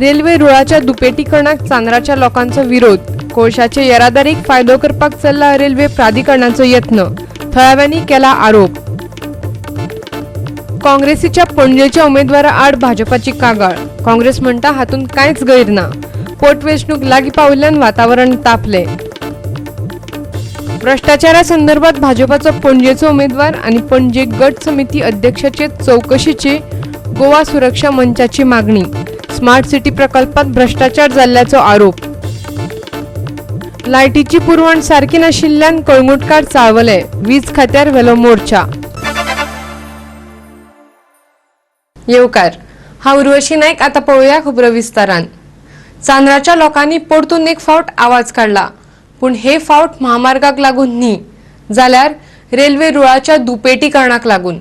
Railway रुळाच्या दुपेटीकरणाक चांदराच्या लोकांचो विरोध. कोळशाचे येरादारीक फायदो करपाक चल्ला रेल्वे प्राधिकरणाचो यत्न, थळाव्यांनी केला आरोप. काँग्रेसीच्या पणजेच्या उमेदवारा आड भाजपाची कागाळ. काँग्रेस म्हणटा हातूंत कांयच गैर ना. पोटवेंचणूक लागीं पाविल्ल्यान वातावरण तापलें. भ्रष्टाचारा संदर्भात भाजपाचो पणजेचो उमेदवार आनी पणजे गट समिती अध्यक्षाचे चवकशीची गोवा सुरक्षा मंचाची मागणी. स्मार्ट सिटी प्रकल्पात भ्रष्टाचार जाल्ल्याचो आरोप. लायटीची पुरवण सारकी नाशिल्ल्यान कळंगुटकार चाळवले. वीज खात्यार व्हेलो मोर्चा. येवकार, हांव उर्वशी नायक. आता पळोवया खबरो विस्तारान. चांदराच्या लोकांनी परतून एक फावट आवाज काडला, पूण हे फावट म्हामार्गाक लागून न्ही, जाल्यार रेल्वे रुळाच्या दुपेटीकरणाक लागून.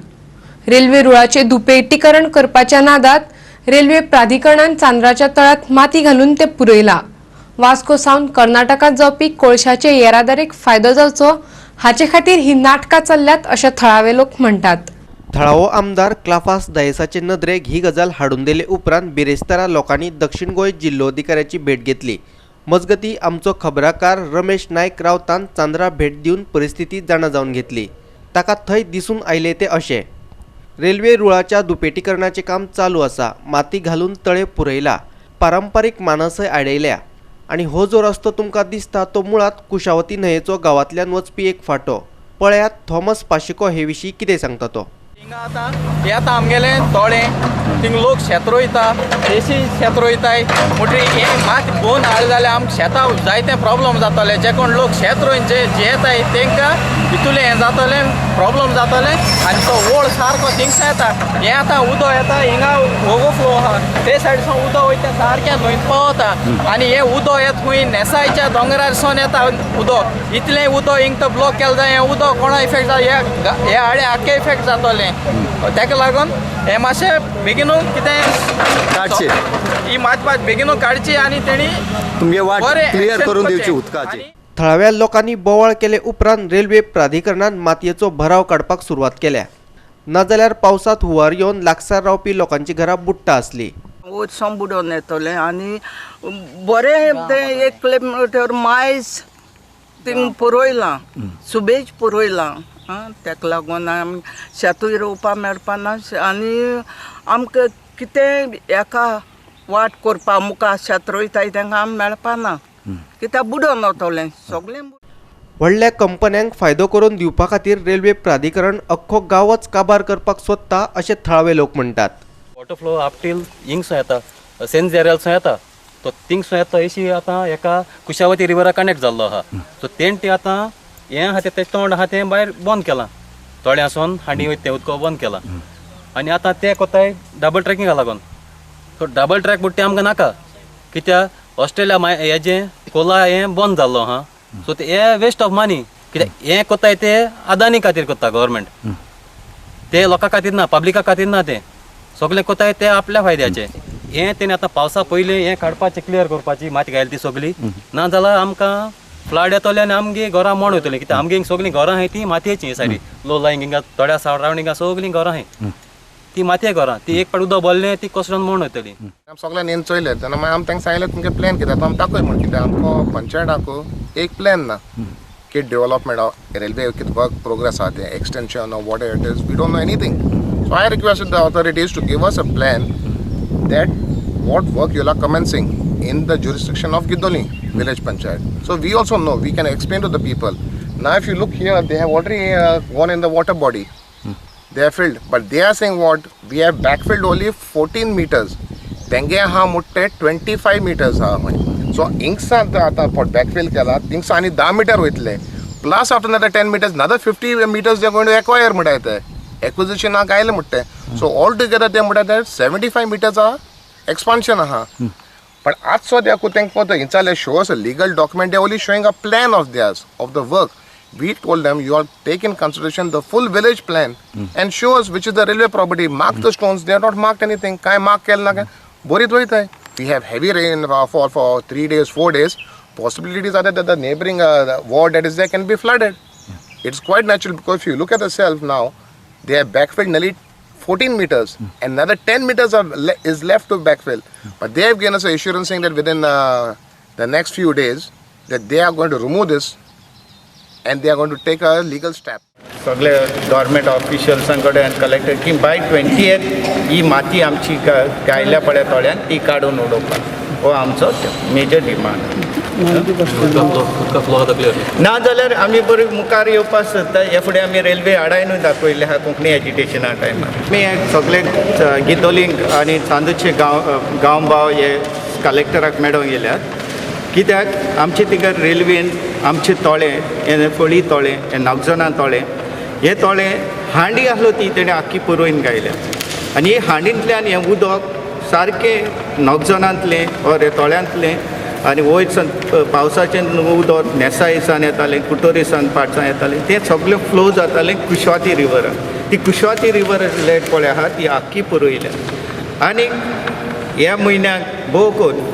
रेल्वे रुळाचे दुपेटीकरण करपाच्या नादात रेल्वे प्राधिकरणान चांदराच्या तळात माती घालून ते पुरयला. वास्को सावन कर्नाटकात जावपी कोळशाचे येरादारीक फायदो जावचो हाचे खातीर ही नाटकां चल्ल्यात अशें थळावे लोक म्हणटात. थळावो आमदार क्लाफास दायसाचे नदरेक ही गजाल हाडून दिले उपरांत बिरेस्तारा लोकांनी दक्षिण गोंय जिल्लोधिकाऱ्याची भेट घेतली. मजगती, आमचो खबराकार रमेश नायक रावतान चांदरा भेट दिवन परिस्थिती जाणा जावन घेतली. ताका थंय दिसून आयले ते अशें: रेल्वे रुळाच्या दुपेटीकरणाचें काम चालू आसा. माती घालून तळे पुरयला, पारंपारीक मानसय आडयल्या आनी हो जो रस्तो तुमकां दिसता तो मुळांत कुशावती न्हंयेचो गांवांतल्यान वचपी एक फांटो. पळयात थॉमस पाशिको हे विशीं कितें सांगता तो. हिंगा आतां हें आतां आमगेलें तळें. थिंग लोक शेत रोयता, देशी शेत रोयताय. म्हणटरी हें मात बोन हाडलें जाल्यार आमकां शेतां जायते प्रॉब्लम जातले. जे कोण लोक शेत रोयन जे जियेताय तांकां हितूलें हें जातलें, प्रॉब्लम जातलें. आनी तो ओळ सारको थिंगसां येता. हें आतां उदक येता, हिंगा ओवरफ्लो आहा. ते सायडीसून उदक वयता, सारकें न्हंयत पावता. आनी हें उदक येता खूंय? नेसायच्या दोंगरारसून येता उदक. इतलें उदक हिंग तो ब्लॉक केलें जाल्यार हें उदक कोणा इफेक्ट जाता? हे हे आडे आख्खे इफेक्ट जातलें. ताका लागून हें मातशें बेगीनू कितें काडचें. ही मात मात बेगीनू काडची आनी तेणी तुमगे वाट बरें क्लियर action करून करचें. दिवची उदकाची. आनी थळाव्या लोकांनी बोवाळ केले उपरांत रेल्वे प्राधिकरणान मातयेचो भराव काडपाक सुरवात केल्या. नाजाल्यार पावसांत हुंवार येवन लागसार रावपी लोकांची घरां बुडटा आसली. वचोन बुडोवन येतलें आनी बरें तें एक किलोमिटर मायज थिंग पुरयलां, सुबेज पुरयलां. आं, तेका लागून आमी शेतूय रोवपा मेळपा ना आनी आमकां कितें एका वाट करपा मुखार शेत रोयताय तांकां आमी मेळपा ना, कित्याक बुडोवन वतलें सगळें. व्हडल्या कंपन्यांक फायदो करून दिवपा खातीर रेल्वे प्राधिकरण अख्खो गांवच काबार करपाक सोदता अशें थळावे लोक म्हणटात. वॉटर फ्लो आपटील हिंगसो येता, सेंट झेवियरसून येता. तो थिंगसून येता अशी आतां एका कुशावती रिवरा कनेक्ट जाल्लो आहा. सो तेण ती आतां हें आहा तें तोंड आहा तें भायर बंद केलां. तोळ्यां वचोन हांडी वयता तें उदक बंद केलां आनी आतां तें कोताय डबल ट्रॅकिंगा लागून. सो डबल ट्रॅक बुट्टे आमकां नाका, कित्याक ऑस्ट्रेलिया माय हेजें कोला हें बंद जाल्लो आहा. सो ते हे वेस्ट ऑफ मनी, कित्याक हें कोताय ते अदानी खातीर कोत्ता गव्हर्मेंट. ते लोकां खातीर ना, पब्लिका खातीर ना. ते सगळें कोताय ते आपल्या फायद्याचे. हें तेणी आतां पावसा पयलीं हें काडपाचें, क्लियर करपाची माती घायली ती सगळी. ना जाल्यार आमकां फ्लड येतले आनी आमगे घरां मोड वयतलीं, कित्याक आमगे सगळीं घरां आहाय ती मातयेची. हे सायडी लो लायंग हिंगा थोड्या सरावंडिंगा सगळीं घरां आहाय, ती मातये घरां. ती एक पाट उदक भरलें, ती कोसळून मोड वयतली. आमी सगळ्यांनी येवन चोयलें तेन्ना मागीर आमी तांकां सांगलें, तुमगे प्लॅन कितें आतां आमी दाखय म्हण, कित्याक आमकां पंचायताक एक प्लॅन ना की डेव्हलपमेंट रेल्वे कितें वर्क प्रोग्रेस आहा तें extension or what it is, we don't know anything. So I request the authorities to give us a plan that what work you are commencing in the jurisdiction of Guidolin village panchayat. So we also know, we can explain to the people. Now if you look here, they have already gone in the water body. They have filled, but they are saying what? We have backfilled only 14 meters. तेंगे आहा मुट्टे 25 meters आहा खंय. So हिंगसान आतां बॅकफिल केला, थिंगसान आनी 10 metre वयतले, plus after another 10 meters, another 50 meters they going to acquire म्हणटाय ते. एक्विजिशनाक आयले म्हणटे. सो ऑल टुगेदर ते म्हणटा ते 75 मिटर्स आहा एक्सपान्शन आहा. पण आज सद्याक तांकां हिंचाले show us a legal document. They only showing a plan of theirs of the work. We told them, you all take in consideration the full village plan and show us which is the railway property. Mark the stones. They are not marked anything. काय mark केलं ना काय बोरीत वयताय. We have heavy rain for 3 days, 4 days. Possibilities are that the neighboring ward that is there can be flooded. It's quite natural, because if you look at the self now, they have backfilled nearly 14 meters. Another 10 meters is left to backfill. But they have given us an assurance saying that within the next few days that they are going to remove this and they are going to take a legal step. सगळे government ऑफिशियल्सां कडेन आनी collector की बाय 20th ही माती आमची गायल्या पळय तोळ्यान ती काडून उडोवपाक हो आमचो मेजर डिमांड. उदका फ्लो आतां क्लियर ना जाल्यार आमी बरी मुखार येवपाक सोदता. हे फुडें आमी रेल्वे आडायनूय दाखयल्ले आहा कोंकणी एजिटेशना टायमार. आमी सगळे गिदोलींग आनी चांदूचे गांव भाव हे कलेक्टराक मेळोंक येयल्यात कित्याक आमचे थिंगा रेल्वेन आमचे तोळे हे फळी तोळे हे नागजोना तोळे हे तोळे हांडी आसलो ती तेणें आख्खी पुरयन गायल्या आनी हे हांडींतल्यान हें उदक सारकें नगजोनांतलें ओर हे तोळ्यांतलें आनी वयर सान पावसाचें उदक नेसा दिसान येतालें, कुटोरेसान पाटसां येतालें, तें सगळें फ्लो जातालें कुशवाती रिवरान. ती कुशवाती रिवर लेट पळय आहा ती आख्खी पुरयल्या आनी ह्या म्हयन्याक भोव करून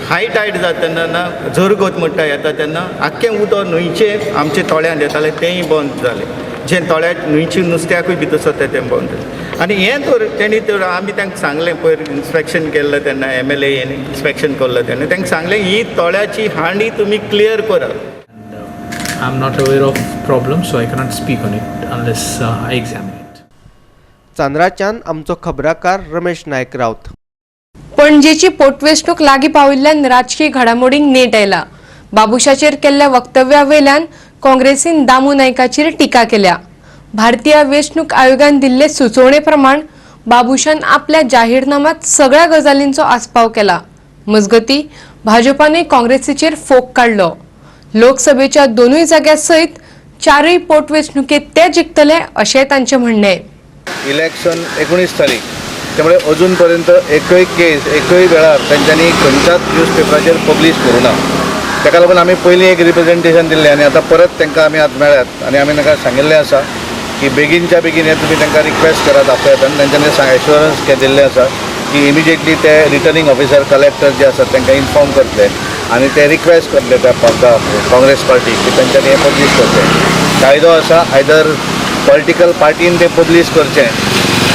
हाय टायड जाता तेन्ना ना झरगत म्हणटा येता तेन्ना आख्खें उदक न्हंयचें आमच्या तोळ्यांत येतालें तेंय बंद जालें. जें तोळ्यांत न्हंयचें नुस्त्याकूय बी तसो तें बंद जालें. आनी हें तर तेणी तर आमी तांकां सांगलें पयर इन्स्पेक्शन केल्लें तेन्ना MLA inspection केल्लें तेन्ना तांकां सांगलें ही तोळ्याची हांडी तुमी क्लियर करात. I am not aware of problem, so I cannot speak on it unless I examine it. चांद्राच्यान आमचो खबराकार रमेश नायक रावत. पणजेची पोटवेंचणूक लागीं पाविल्ल्यान राजकीय घडामोडींक नेट आयला. बाबुशाचेर केल्ल्या वक्तव्या वेल्यान काँग्रेसीन दामू नायकाचेर टिका केल्या. भारतीय वेंचणूक आयोगान दिल्ले सुचोवणे प्रमाण बाबुशान आपल्या जाहीरनाम्यात सगळ्या गजालींचो आस्पाव केला. मजगती भाजपाने काँग्रेसीचेर फोग काडलो. लोकसभेच्या दोनूय जाग्यां सयत चारूय पोटवेंचणुकेत ते जिखतले अशें तांचें म्हणणें. इलेक्शन 19 तारीख, त्यामुळे अजूनपर्यंत एकय केस एकय वेळार तेंच्यांनी खंयच्याच न्यूज पेपराचेर पब्लीश करूं ना. ताका लागून आमी पयलीं एक रिप्रेजेंटेशन दिल्लें आनी आतां परत तांकां आमी आतां मेळ्ळ्यात आनी आमी तांकां सांगिल्लें आसा की बेगीनच्या बेगीन हें तुमी तांकां रिक्वेस्ट करात आपयात आनी तेंच्यांनी एश्योरन्स दिल्लें आसा की इमिजिएटली ते रिटर्निंग ऑफिसर कलेक्टर जे आसात तांकां इन्फॉर्म करतले आनी ते रिक्वेस्ट करतले त्या काँग्रेस पार्टीक की तेंच्यांनी हें पब्लीश करचें. कायदो आसा आयदर पॉलिटिकल पार्टीन तें पब्लीश करचें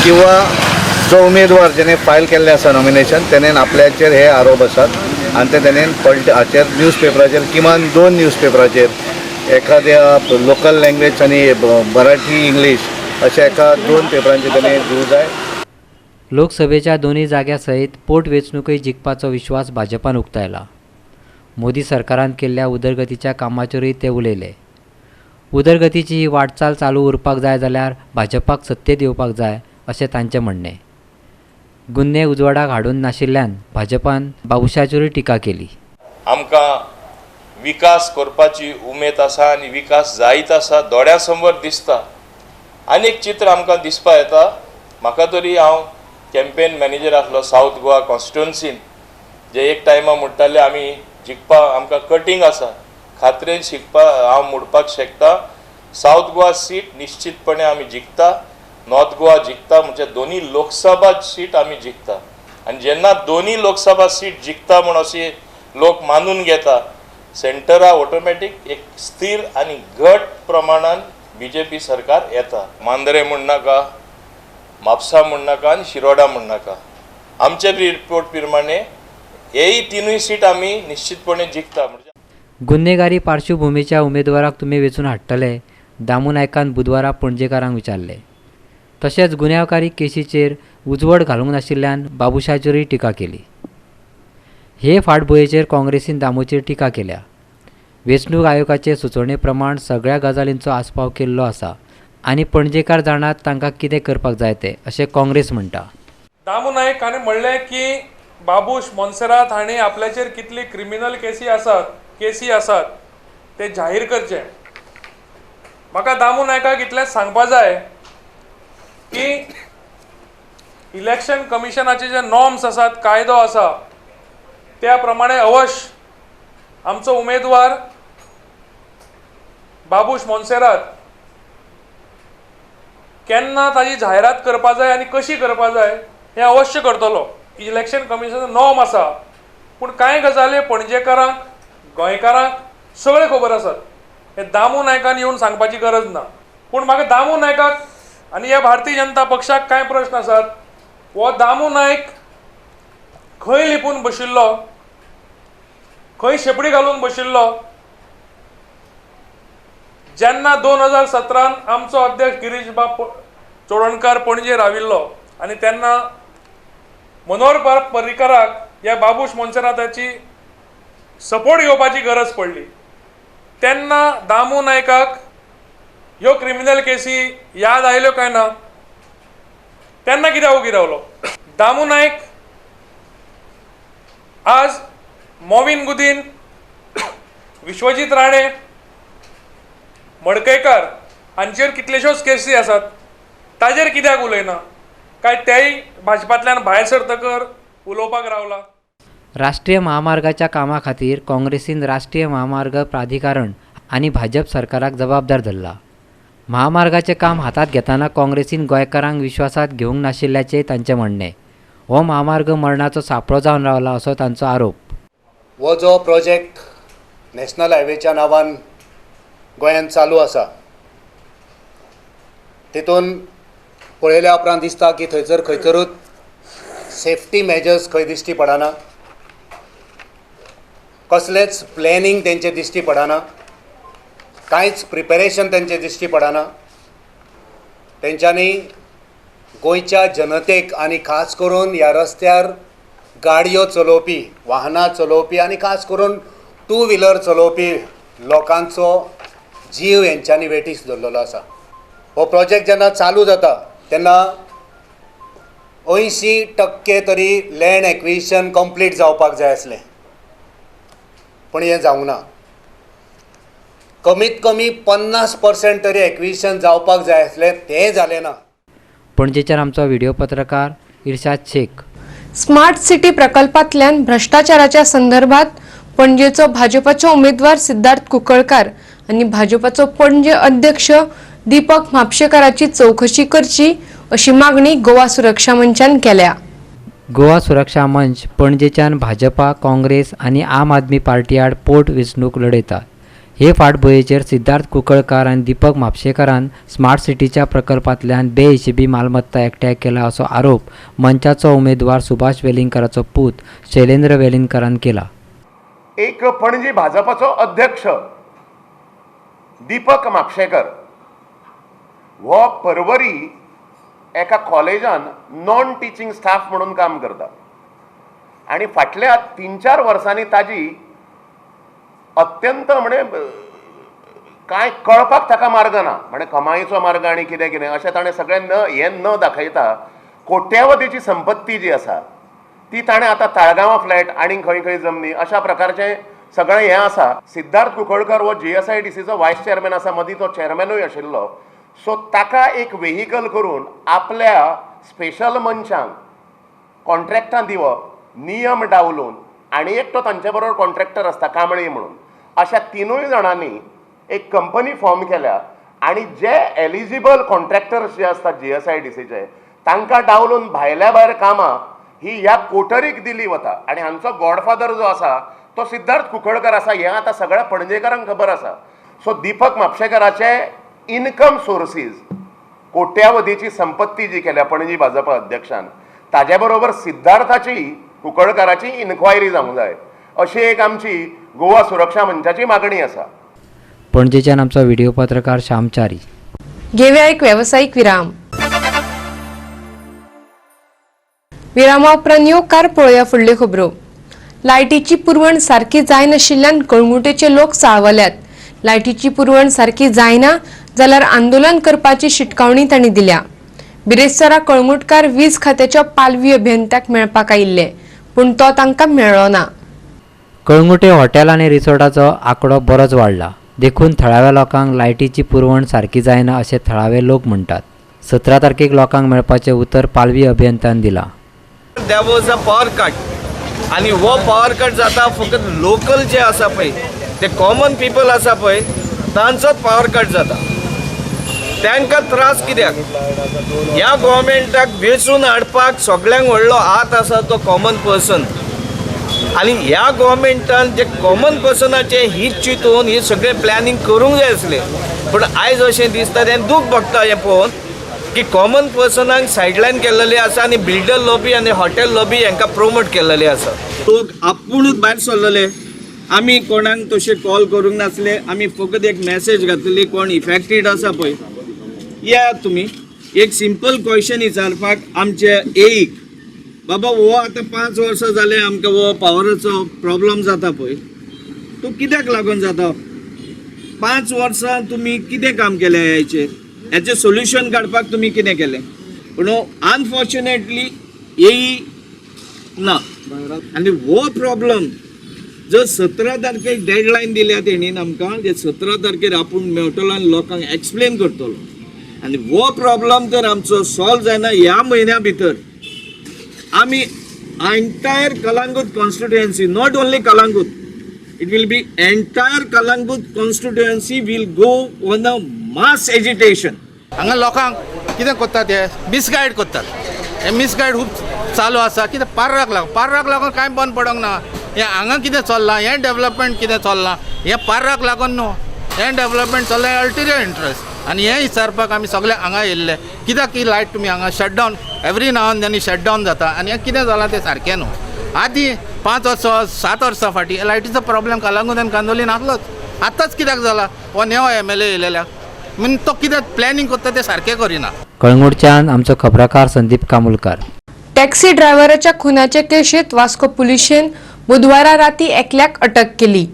किंवा जो उमेदवार जेणे फायल केल्लें आसा नॉमिनेशन तेणेन आपल्याचेर हे आरोप आसात आनी ते तेणेन हाचेर न्यूज पेपराचेर किमान 2 न्यूज पेपराचेर एखाद्या लोकल लँग्वेज आनी मराठी इंग्लीश अशा एका 2 पेपरांचेर तेणें दिवं जाय. लोकसभेच्या दोनूय जाग्यां सयत पोटवेंचणुकूय जिखपाचो विश्वास भाजपान उक्तायला. मोदी सरकारान केल्ल्या उदरगतीच्या कामाचेरूय ते उलयले. उदरगतीची ही वाटचाल चालू उरपाक जाय जाल्यार भाजपाक सत्तेत येवपाक जाय अशें तांचें म्हणणें. गुन्हे उजवाडाक हाडून नाशिल्ल्यान भाजपान बाबुशाचेरूय टिका केली. आमकां विकास करपाची उमेद आसा आनी विकास जायत आसा, दोळ्यां समोर दिसता. आनी एक चित्र आमकां दिसपा येता. म्हाका तरी हांव कॅम्पेन मॅनेजर आसलो सावथ गोवा कॉन्स्टिट्युन्सीन, जे एक टायमा म्हणटाले आमी जिखपा आमकां कटींग आसा, खात्रेन शिकपा हांव म्हणपाक शकता सावथ गोवा सीट निश्चितपणे आमी जिखता, नॉर्थ गोवा जिखता, म्हणजे दोन्ही लोकसभा सीट आमी जिखता. आनी जेन्ना दोन्ही लोकसभा सीट जिखता म्हूण अशी लोक मानून घेता, सेंटरा ऑटोमॅटीक एक स्थिर आनी घट प्रमाणान बीजेपी सरकार येता. मांद्रे म्हण नाका, म्हापसा म्हण नाका आनी शिरोडा म्हण नाका, आमचे रिपोर्ट प्रमाणे हेय तिनूय सीट आमी निश्चितपणे जिखता. गुन्हेगारी पार्श्वभूमीच्या उमेदवाराक तुमी वेंचून हाडटले, दामू नायकान बुधवारा पणजेकारांक विचारले. तशेंच गुन्यांवकारी केशीचेर उजवड घालूंक नाशिल्ल्यान बाबुशाचेरूय टिका केली. हे फाटभुंयेचेर काँग्रेसीन दामूचेर टिका केल्या. वेंचणूक आयोगाचे सुचोवणे प्रमाण सगळ्या गजालींचो आस्पाव केल्लो आसा आनी पणजेकार जाणात तांकां कितें करपाक जाय तें, अशें काँग्रेस म्हणटा. दामू नायक हाणें म्हणलें की बाबूश मोन्सेरात हांणी आपल्याचेर कितली क्रिमिनल केसी आसात ते जाहीर करचे. म्हाका दामू नायकाक इतलेंच सांगपा जाय की इलेक्शन कमिशनाचे जे नॉर्म्स आसात, कायदो आसा, त्या प्रमाणे अवश्य आमचो उमेदवार बाबूश मोन्सेरात केन्ना ताजी जायरात करपा जाय आनी कशी करपा जाय हें अवश्य करतलो. इलेक्शन कमिशनाचो नॉर्म आसा, पूण कांय गजाली पणजेकारांक, गोंयकारांक सगळें खबर आसात. हें दामू नायकान येवन सांगपाची गरज ना. पूण म्हाका दामू नायकाक आनी ह्या भारतीय जनता पक्षाक कांय प्रश्न आसात. हो दामू नायक खंय लिपून बशिल्लो, खंय शेपडी घालून बशिल्लो जेन्ना 2017 आमचो अध्यक्ष गिरीश बाब चोडणकार पणजे राविल्लो आनी तेन्ना मनोहर पर्रीकराक ह्या बाबूश मोन्सेराताची सपोर्ट घेवपाची गरज पडली तेन्ना दामू नायकाक ह्यो क्रिमिनल केसी याद आयल्यो काय ना? तेन्ना कित्याक ओगी रावलो? दामू नायक आज मॉविन गुदीन, विश्वजीत राणे, मडकयकार हांचेर कितलेश्योच केसी आसात, ताजेर कित्याक उलयना? काय तेय भाजपांतल्यान भायर सरतकर उलोवपाक रावला? राष्ट्रीय महामार्गाच्या कामा खातीर काँग्रेसीन राष्ट्रीय महामार्ग प्राधिकरण आनी भाजप सरकाराक जबाबदार धरला. महामार्गाचें काम हातांत घेतना काँग्रेसीन गोंयकारांक विश्वासांत घेवंक नाशिल्ल्याचें तांचें म्हणणें. हो महामार्ग मरणाचो सांपळो जावन रावला असो तांचो आरोप. हो जो प्रोजेक्ट नॅशनल हायवेच्या नांवान गोंयांत चालू आसा तितून पळयल्या उपरांत दिसता की थंयसर खंयसरूच सेफ्टी मेजर्स खंय दिश्टी पडना, कसलेंच प्लॅनिंग तेंचें दिश्टी पडना, कांयच प्रिपेरेशन तेंचें दिश्टी पडना. तेंच्यांनी गोंयच्या जनतेक आनी खास करून ह्या रस्त्यार गाडयो चलोवपी, वाहनां चलोवपी आनी खास करून टू व्हिलर चलोवपी लोकांचो जीव हेंच्यांनी वेटीस दवरलेलो आसा. हो प्रोजेक्ट जेन्ना चालू जाता तेन्ना 80% तरी लँड एक्विजिशन कंप्लीट जावपाक जाय आसलें, पूण हें जावंक ना. कमीत कमी 50% तरी एक्विजिशन जावपाक जाय आसलें, तें जालें ना. पणजेच्यान आमचो व्हिडिओ पत्रकार इर्शाद शेख. स्मार्ट सिटी प्रकल्पांतल्यान भ्रष्टाचाराच्या संदर्भात पणजेचो भाजपाचो उमेदवार सिद्धार्थ कुंकळकार आनी भाजपाचो पणजे अध्यक्ष दीपक म्हापशेकाराची चौकशी करची अशी मागणी गोवा सुरक्षा मंचान केल्या. गोवा सुरक्षा मंच पणजेच्यान भाजपा, काँग्रेस आनी आम आदमी पार्टी आड पोट वेंचणूक लढयतात. हे फाटभुंयेचेर सिद्धार्थ कुंकळकार आनी दीपक म्हापशेकारान स्मार्ट सिटीच्या प्रकल्पांतल्यान बेहिशेबी मालमत्ता एकठांय केला असो आरोप मंचाचो उमेदवार सुभाष वेलिंगकाराचो पूत शैलेंद्र वेलिंगकारान केला. एक पणजी भाजपाचो अध्यक्ष दीपक म्हापशेकर हो परवरी एका कॉलेजान नॉन टिचींग स्टाफ म्हणून काम करता आनी फाटल्या 3-4 वर्सांनी ताजी अत्यंत म्हणजे कांय कळपाक ताका मार्ग ना, म्हणजे कमाईचो मार्ग आनी कितें कितें अशें ताणें सगळें न हें न दाखयता कोट्यावधीची संपत्ती जी आसा ती ताणें आतां ताळगांवां फ्लॅट आनी खंय खंय जमनी अशा प्रकारचें सगळें हें आसा. सिद्धार्थ कुंकळकर हो GSIDCचो वायस चेअरमॅन आसा, मदीं तो चेअरमॅनूय आशिल्लो. सो ताका एक वेहिकल करून आपल्या स्पेशल मनशांक कॉन्ट्रॅक्टां दिवप, नियम डावलून, आनी एक तो तांचे बरोबर कॉन्ट्रॅक्टर आसता कांबळी म्हणून, अशा 3 जाणांनी एक कंपनी फॉर्म केल्या आनी जे एलिजिबल कॉन्ट्रॅक्टर्स जे आसतात GSIDCचे तांकां डावलून भायल्या भायर कामां ही ह्या कोटरीक दिली वता आनी हांचो गॉडफादर जो आसा तो सिद्धार्थ कुंकळकर आसा हें आतां सगळ्या पणजेकारांक खबर आसा. सो दीपक म्हापशेकाराचे इनकम सोर्सीज, कोट्यावधीची संपत्ती जी केल्या पणजी भाजपा अध्यक्षान, ताजे बरोबर सिद्धार्थाची कुंकळकाराची इन्क्वायरी जावंक जाय अशी एक आमची गोवा सुरक्षा मंचाची मागणी आसा. पणजेच्यान आमचो व्हिडिओ पत्रकार श्यामचारी. घेवया एक वेवसायीक विराम. विरामा उपरांत येवकार पळोवया फुडल्यो खबरो. लायटीची पुरवण सारकी जायनाशिल्ल्यान कळंगुटेचे लोक चाळवल्यात. लायटीची पुरवण सारकी जायना जाल्यार आंदोलन करपाची शिटकावणी तांणी दिल्या. बिरेस्तारा कळंगुटकार वीज खात्याच्या पालवी अभियंत्याक मेळपाक आयिल्ले, पूण तो तांकां मेळ्ळो ना. कळंगुटे हॉटेल आनी रिसॉर्टाचो आंकडो बरोच वाडला, देखून थळाव्या लोकांक लायटीची पुरवण सारकी जायना अशें थळावे लोक म्हणटात. 17 तारखेक लोकांक मेळपाचें उतर पालवी अभियंत्यान दिलां. There was a power cut आनी हो पावर कट जाता फकत लोकल जे आसा पळय ते कॉमन पिपल आसा पळय तांचोच पावर कट जाता. तांकां त्रास कित्याक ह्या गोवोरमेंटाक वेंचून हाडपाक सगळ्यांक व्हडलो हात आसा तो कॉमन पर्सन आनी ह्या गोवोरमेंटान जे कॉमन पर्सनाचे हीत चिंतून हे सगळें प्लॅनिंग करूंक जाय आसलें, पूण आयज अशें दिसता तें दूख भोगता हें पळोवन की कॉमन पर्सनाक सायडलायन केल्लेली आसा आनी बिल्डर लॉबी आनी हॉटेल लॉबी हांकां प्रोमोट केल्लेली आसा. लोक आपुणूच भायर सरलेले, आमी कोणाक तशें कॉल करूंक नासले, आमी फकत एक मॅसेज घातलेली कोण इफेक्टेड आसा पळय येयात तुमी. एक सिंपल क्वेश्चन विचारपाक आमचे एक बाबा हो आतां 5 वर्सां जाले आमकां हो पावराचो प्रॉब्लम जाता पळय, तो कित्याक लागून जाता? 5 वर्सां तुमी कितें काम केलें हेचेर, हेचें सोल्युशन काडपाक तुमी कितें केलें? पूण अनफॉर्च्युनेटली येई ना. आनी हो प्रॉब्लम जर 17 तारखेक डेडलायन दिल्या तेणीन आमकां, ते 17 तारखेर आपूण मेळटलो आनी लोकांक एक्सप्लेन करतलो. आनी हो प्रॉब्लम जर आमचो सॉल्व जायना ह्या म्हयन्या भितर, आमी entire Calangute constituency, not only Calangute, it will be entire Calangute constituency will go on a mass agitation. हांगा लोकांक कितें करतात ते मिसगायड करतात. हे मिसगायड खूब चालू आसा. कितें पार्राक लागून, पार्राक लागून कांय बंद पडोंक ना. हें हांगा कितें चल्लां, हें डेवलपमेंट कितें चल्लां, हें पार्राक लागून न्हू, हें डेवलपमेंट चल्लां अल्टिरियर इंट्रस्ट. आनी हें विचारपाक आमी सगळे हांगा येयल्ले. कित्याक ही लायट तुमी हांगा shutdown every now and then shutdown जाता आनी हें कितें जालां तें सारकें न्हू. आदीं 5 वर्सां 7 वर्सां फाटीं लायटीचो प्रॉब्लम कलंगूट आनी कांदोलीन आसलोच, आतांच कित्याक जाला? हो नेवो MLA येयलेल्या म्हण तो कितें प्लॅनिंग करता तें सारकें करिना. कळंगूटच्यान आमचो खबराकार संदीप कामुलकार. टॅक्सी ड्रायव्हराच्या खुनाचे केशीत वास्को पुलिशेन बुधवारा राती एकल्याक अटक केली.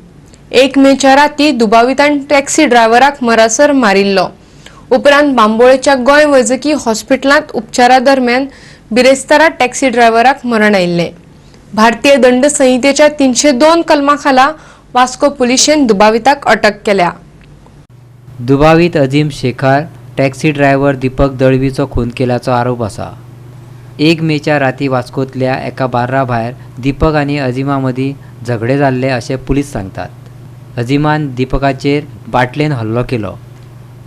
1 मेच्या राती दुबावितान टॅक्सी ड्रायव्हराक मरासर मारिल्लो. उपरांत बांबोळेच्या गोंय वैजकी हॉस्पिटलांत उपचारा दरम्यान बिरेस्तारा टॅक्सी ड्रायव्हराक मरण आयिल्लें. भारतीय दंड संहितेच्या 302 कलमा खाला वास्को पुलिशेन दुबाविताक अटक केल्या. दुबावीत अजीम शेखार टॅक्सी ड्रायव्हर दीपक दळवीचो खून केल्याचो आरोप आसा. 1 मेच्या राती वास्कोतल्या एका बार्रा भायर दीपक आनी अजिमा मदीं झगडे जाल्ले अशें पुलीस सांगतात. अजिमान दीपकाचेर बाटलेन हल्लो केलो.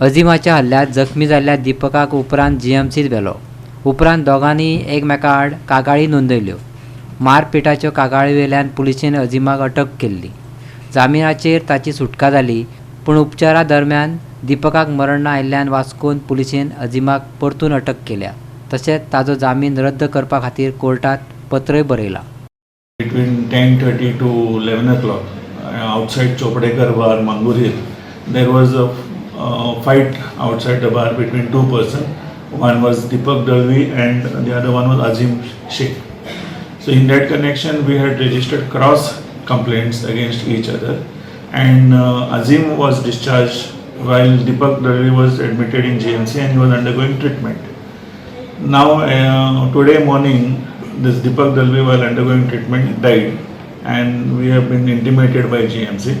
अजिमाच्या हल्ल्यांत जखमी जाल्ल्या दीपकाक उपरांत GMCत व्हेलो. उपरांत दोगांनी एकमेका आड कागाळी नोंदयल्यो. मारपेटाच्यो कागाळीवेल्यान पुलिशेन अजिमाक अटक केल्ली. जामिनाचेर ताची सुटका जाली, पूण उपचारा दरम्यान दीपकाक मरण आयिल्ल्यान वास्कोन पुलिशेन अजिमाक परतून अटक केल्या. तशेंच ताजो जामीन रद्द करपा खातीर कोर्टात पत्रय बरयलां. Between 10:30 to 11 o'clock outside Chopdekar Bar, Mangor Hill, there was a fight outside the bar between two persons. One was Deepak Dalvi and the other one was Azim Sheikh. So in that connection, we had registered cross complaints against each other, and Azim was discharged while Deepak Dalvi was admitted in GMC and he was undergoing treatment. Now today morning, this Deepak Dalvi, while undergoing treatment, died, and we have been intimated by GMC.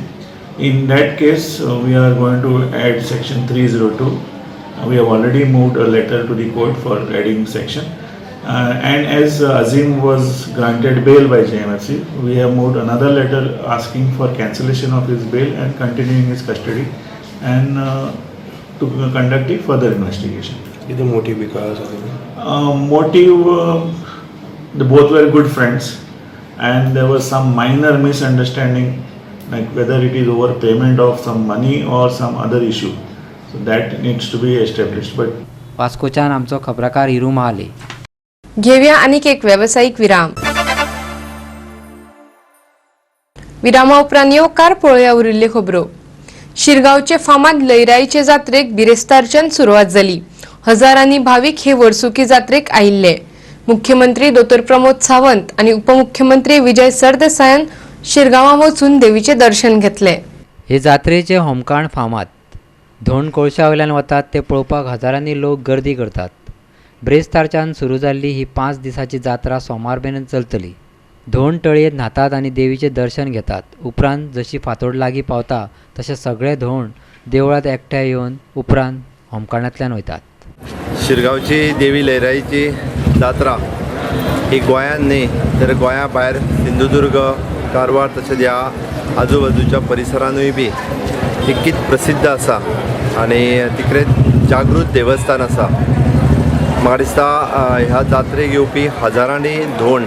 In that case, we are going to add section 302. We have already moved a letter to the court for adding section. And as Azim was granted bail by JMFC, we have moved another letter asking for cancellation of his bail and continuing his custody and to conduct the further investigation. The motive because Motive, they both were good friends, and there was some minor misunderstanding, like whether it is over payment of some money or some other issue. So that needs to be established. But वास्कोच्यान आमचो खबराकार हिरू महाले. घेऊया आणीक एक वेवसायीक विराम. विरामा उपरांत येवकार पळोवया उरिल्ल्यो खबरो. शिरगांवचे फामाद लयराईचे जात्रेक बिरेस्तारच्यान सुरवात जाली. हजारांनी भावीक हे वर्सुकी जात्रेक आयिल्ले. मुख्यमंत्री दोतोर प्रमोद सावंत आनी उपमुख्यमंत्री विजय सरदेसायान शिरगांवां वचून देवीचें दर्शन घेतलें. हे जात्रेचे होमकाण फामाद. धोंड कोळशा वयल्यान वतात ते पळोवपाक हजारांनी लोक गर्दी करतात. ब्रेस्तारच्यान सुरू जाल्ली ही 5 दिसांची जात्रा सोमार मेरेन चलतली. धोंड तळयेंत न्हातात आनी देवीचें दर्शन घेतात. उपरांत जशी फांतोड लागीं पावता तशे सगळे धोंड देवळांत एकठांय येवन उपरांत होमकाणांतल्यान वयतात. शिरगांवची देवी लयराईची जात्रा ही गोंयांत न्ही तर गोंया भायर सिंधुदुर्ग, कारवार तशेंच ह्या आजूबाजूच्या परिसरानूय बी तितकीच प्रसिद्ध आसा आनी तिकडेच जागृत देवस्थान आसा. म्हाका दिसता ह्या जात्रेक येवपी हजारांनी धोंड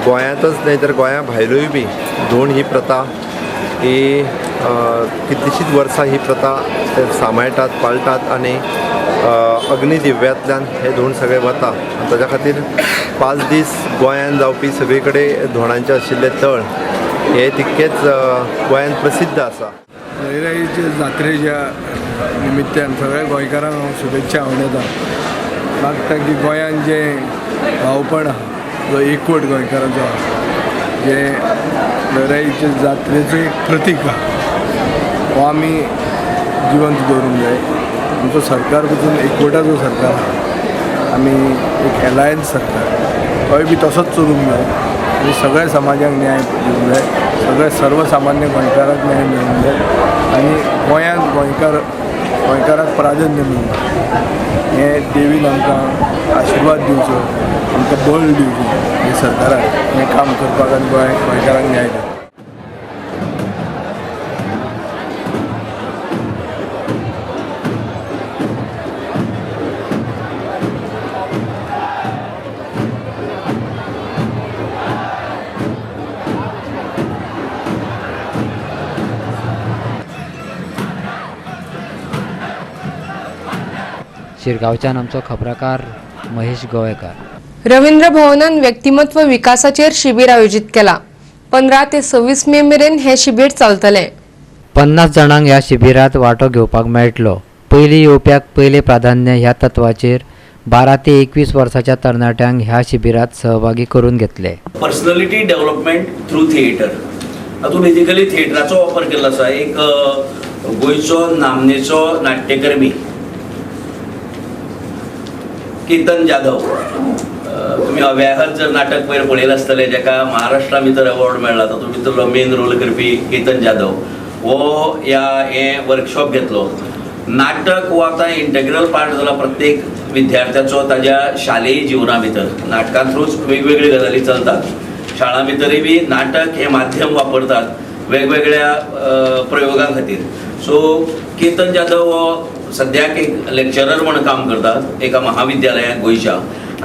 गोंयांतच न्हय तर गोंया भायरूय बी धोंड ही प्रथा ही कितलींशींच वर्सां ही प्रथा ते सांबाळटात, पाळटात आनी अग्निदिव्यांतल्यान हे धोंड सगळे वता. ताच्या खातीर 5 दीस गोंयांत जावपी सगळे कडेन धोंडांचे आशिल्ले तळ हे तितकेच गोंयांत प्रसिद्ध आसा. लयराईच्या जात्रेच्या निमित्तान सगळ्या गोंयकारांक हांव शुभेच्छा आवडटा. मागता की गोंयांत जें भावपण आहा, जो एकवट गोंयकारांचो आहा, जें लयराईच्या जात्रेचें एक प्रतीक आहा, हो आमी जिवंत दवरूंक जाय. आमचो सरकार पसून एकवटाचो सरकार आहा, आमी एक एलायन्स सरकार, तोय बी तसोच चलूंक जाय आनी सगळ्या समाजाक न्याय दिवंक जाय, सगळ्या सर्वसामान्य गोंयकाराक न्याय मेळूंक जाय आनी गोंयांत गोंयकाराक प्राधान्य मेळूंक जाय. हें देवीन आमकां आशिर्वाद दिवचो, आमकां बळ दिवचें हे सरकाराक हें काम करपाक आनी गोंयकारांक न्याय दिवपाक. शिरगांवच्यान आमचो खबराकार महेश गोवेकार. रवींद्र भवनान व्यक्तिमत्व विकासाचेर शिबीर आयोजीत केला. 15 ते 26 मे मेरेन हे शिबीर चलतले. 50 जाणांक ह्या शिबिरांत वांटो घेवपाक मेळटलो. पयलीं येवप्याक पयलें प्राधान्य ह्या तत्वाचेर 12 ते 21 वर्साच्या तरणाट्यांक ह्या शिबिरांत सहभागी करून घेतले. पर्सनॅलिटी डेव्हलपमेंट थ्रू थिएटर, हातूंत बेजिकली थिएटराचो वापर केल्लो आसा. एक गोंयचो नामनेचो नाट्यकर्मी केतन जाधव, तुमी अव्याहत जर नाटक पयर पळयलां आसतलें, जाका महाराष्ट्रा भितर अवॉर्ड मेळ्ळा, तातूंत भितरलो मेन रोल करपी केतन जाधव हो ह्या हें वर्कशॉप घेतलो. नाटक हो आतां इंटेग्रल पार्ट जाला प्रत्येक विद्यार्थ्याचो ताज्या शालेय जिवना भितर. नाटकां थ्रूच वेगवेगळ्यो गजाली चलतात. शाळां भितरूय बी नाटक हें माध्यम वापरतात वेगवेगळ्या प्रयोगां खातीर. सो केतन जाधव हो सद्याक एक लेक्चरर म्हण काम करता एका महाविद्यालयांत गोंयच्या,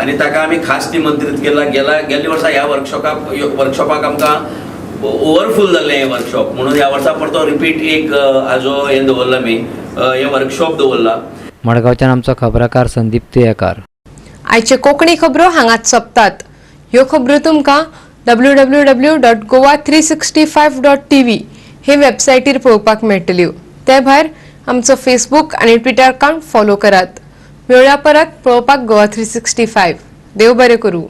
आनी ताका आमी खास निमंत्रीत केला. गेल्ल्या वर्सा ह्या वर्कशॉपाक आमकां ओवरफूल जाल्लें हें वर्कशॉप, म्हणून ह्या वर्सा परतो रिपीट एक हाजो हें दवरला आमी, हें वर्कशॉप दवरला. मडगांवच्यान आमचो खबराकार संदीप तुयेकार. आयचे कोंकणी खबरो हांगाच सोंपतात. ह्यो खबरो तुमकां www.goa365.tv हे वेबसायटीर पळोवपाक मेळटल्यो. ते भायर आमचो फेसबूक आनी ट्विटर अकाउंट फॉलो करात. मेळया परत पळोवपाक गोवा 365. देव बरें करूं.